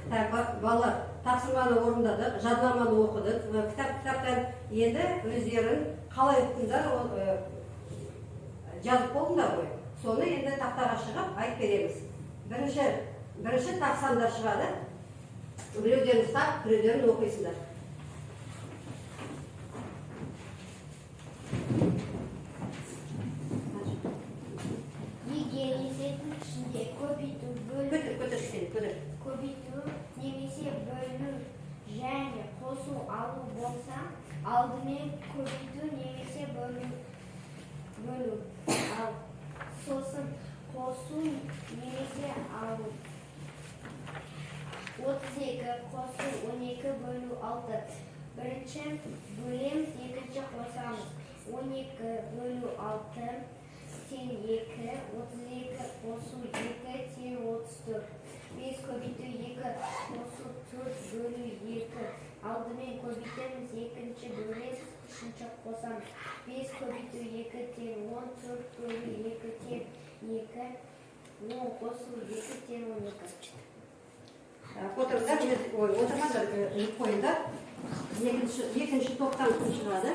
Так, балалар, тапсырманы орындадық, жаднаманы оқыдық. Кітаптан енді өздерің қалай ұқтыңдар, ол, жазып болдыңдар ғой. Соны енді тақтаға шығып айтып береміз. Бірінші тақсандар шығады. Біреудерін ұстап, біреудерін оқисыңдар. Егер есептің ішінде көбейту, бөлу, Көтер, көтер, кішкене, көтер. көбейту немесе бөлу және қосу, алу болса, алдымен көбейту немесе бөлу, ал сосын қосу немесе алу. 32 қосу 12 бөлу 6. Бірінші бөлеміз, екінші қосамыз. 12 бөлу 6 тең 2, 32 қосу 2 тең 34. 5 көбейту 2 қосу 4 бөлу 2. Алдымен көбейтеміз, екінші бөлеміз, үшінші қосамыз. 5 көбейту 2 тең 10, 4 бөлу 2 тең 2, 10 қосу 2 тең 12. Так, отырыңдар, ой, отырмаңдар, іліп қойыңдар. Екінші топтан кім шығады?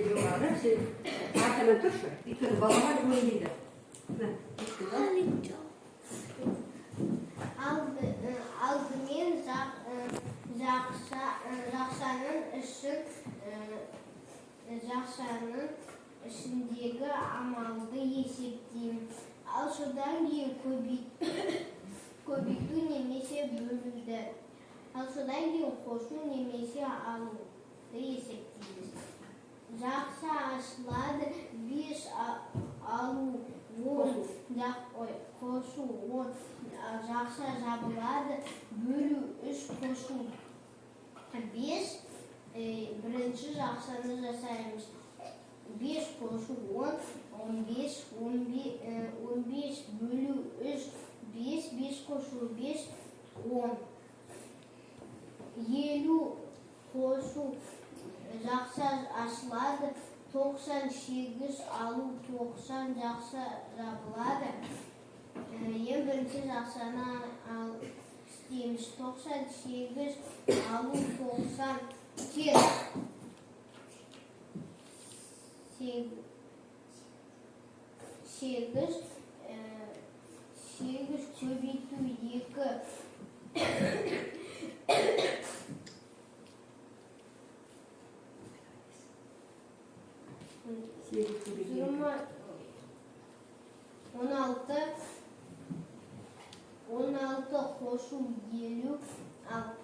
Жоғары, сен артынан тұршы, өйткені балалар көрінбейді. Міне, Алдымен жақшаның жақшаның ішіндегі амалды есептейміз. Ал содан кейін көбейту немесе бөлуді. Ал содан кейін қосу немесе алуды есептейміз. Жақша ашылады, 5 алу 10, ой, қосу 10, жақша жабылады, бөлу 3 қосу 5, бірінші жақшаны жасаймыз. 5 қосу 10, 15, 15 бөлу 3, 5, 5 қосу 5, 10. 50 қосу жақша ашылады, 98 алу 90 жақша жабылады. Ең бірінші жақшаны істейміз. 98 алу 90 тең 8, 8 көбейту 2. 8 көбейту 2. 20, 16, 16 қосу 50, 60.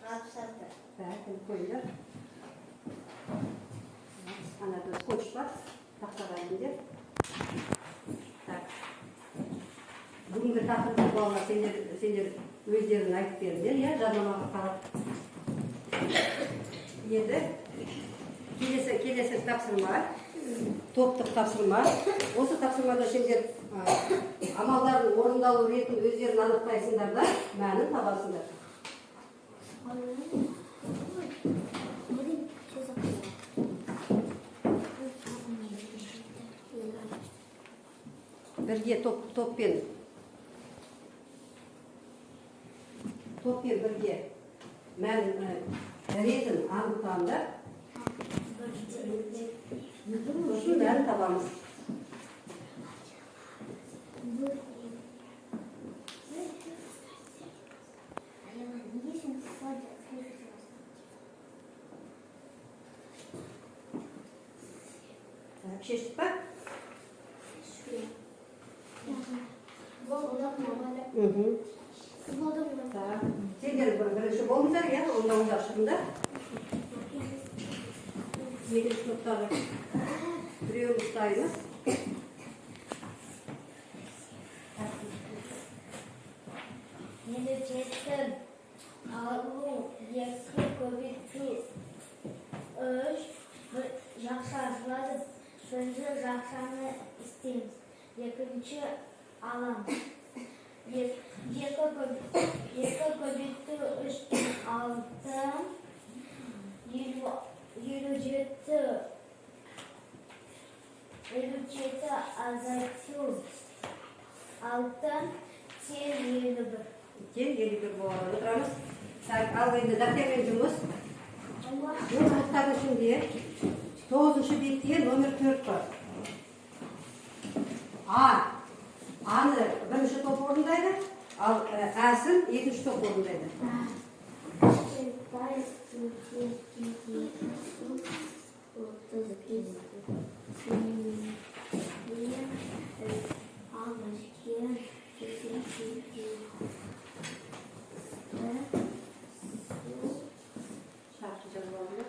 66. Так, енді қойыңдар. Анада скотч бар, тақтаға іліңдер. Так. Бүгінгі тақырыпты балалар сендер өздерің айтып беріңдер, иә, жаднамаға қарап. Енді келесі тапсырма, топтық тапсырма. Осы тапсырмада сендер, амалдардың орындалу ретін өздерің анықтайсыңдар да, мәнін табасыңдар. Бірге топпен бірге мән, ретін анықтаңдар. Сосын мәнін табамыз. Так, шештік па? Так, сендер бірінші болыңдар, иә, онда онда шығыңдар. Екінші топтағы біреуін ұстаймыз. 57 алу 2 көбейту 3, бір жақша ашылады. Бірінші жақшаны істейміз, екінші аламыз. 2 көбейту 3 тең 6. 57 азайту 6 тең 51. Тең 51 болады. Отырамыз. Так, ал енді дәптермен жұмыс. Жұмыстардың ішінде 9-шы бетте номер 4 бар. А. Аны бірінші топ орындайды, ал әсін екінші топ орындайды. Кішкентай бөтелкедегі су 35 теңге, ал үлкен бөтелкедегі су Шартты жазып алыңдар.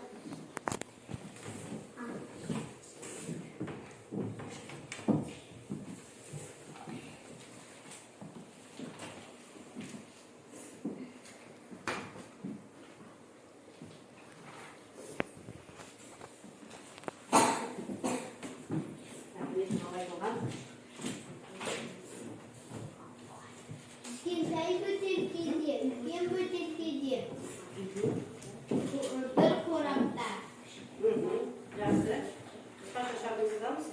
Кішкентай бөтелкеде, үлкен бөтелкеде, бір қорапта. Жақсы. Қысқаша шартын сызамыз.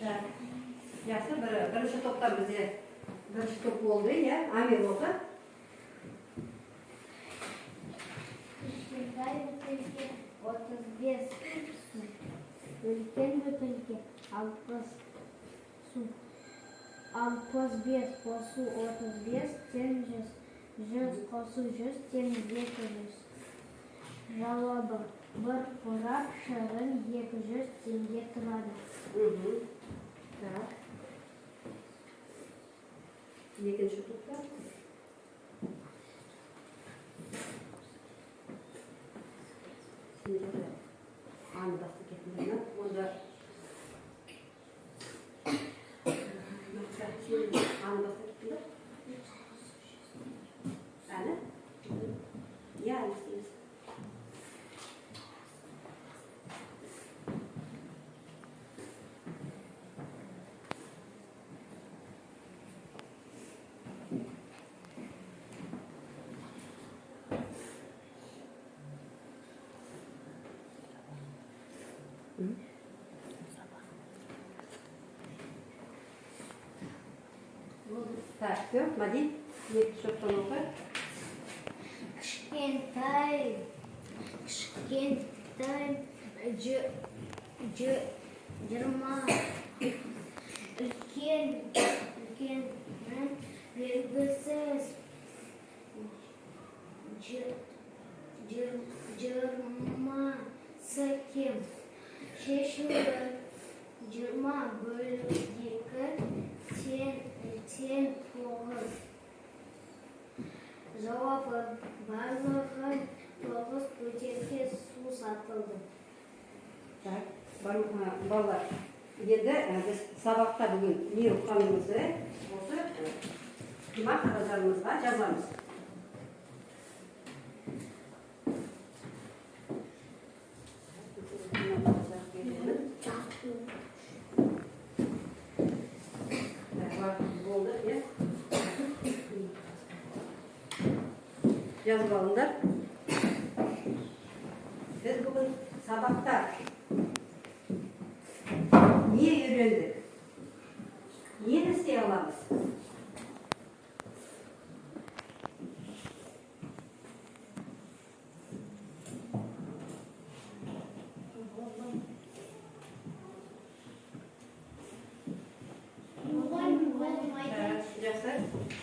Так. Жақсы, бірінші топта бізде бірінші топ болды, иә? Амир оқы. Кішкентай бөтелке 35 су, үлкен бөтелке 60 су. 65 қосу 35 тең 100, 100 қосу 100 тең 200. Жауабы: бір қорап шырын 200 теңге тұрады. Так. Екінші топта. Сендер аны басып кеттіңдер ме? Онда сен аны басып кеттің бе? Әні? Иә, әлі істейміз. Так, все, Мади, екінші топтан оқы. Кішкентай 20, үлкеннің белгісі 20-сы кем. Шешімі: 20 бөлу 2 тең 9. Жауабы: барлығы 9 бөтелке су сатылды. Так, балалар, енді біз сабақта бүгін не оқығанымызды осы қима қағаздарымызға жазамыз. Болды, иә? Жазып алыңдар. Біз бүгін сабақта не үйрендік? Нені істей аламыз?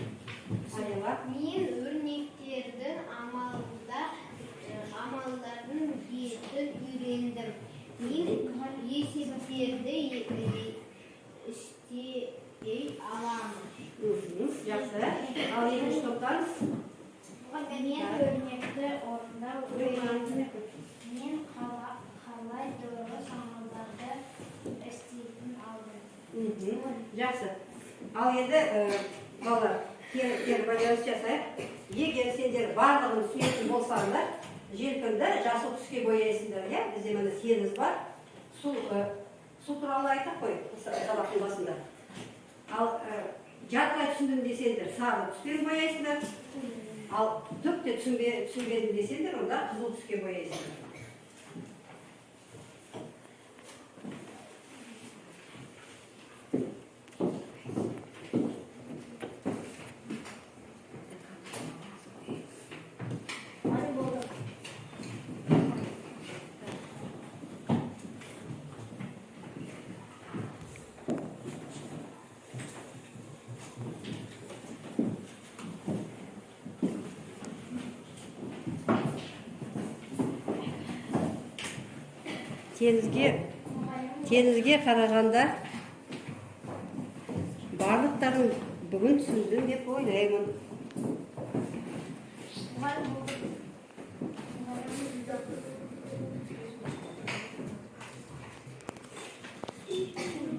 Алила. Мен өрнектердің амалдардың бетін үйрендім. Мен есептерді істей аламын. Жақсы. Ал екінші топтан? Мен өрнекті орындау үйрендім. Мен қалай дұрыс амалдарды істейтін алдым. Жақсы. Ал енді балалар, кері байланыс жасайық. Егер сендер барлығын түсінетін болсаңдар, желпінді жасыл түске бояйсыңдар, иә? Бізде міне теңіз бар. Су туралы айттық қой сабақтың басында. Ал жартылай түсіндім десеңдер, сары түспен бояйсыңдар. Ал түк те түсінбедім десеңдер, онда қызыл түске бояйсыңдар. Теңізге қарағанда барлықтарын бүгін түсіндім деп ойлаймын. Мұғалім болды. Мұғалім.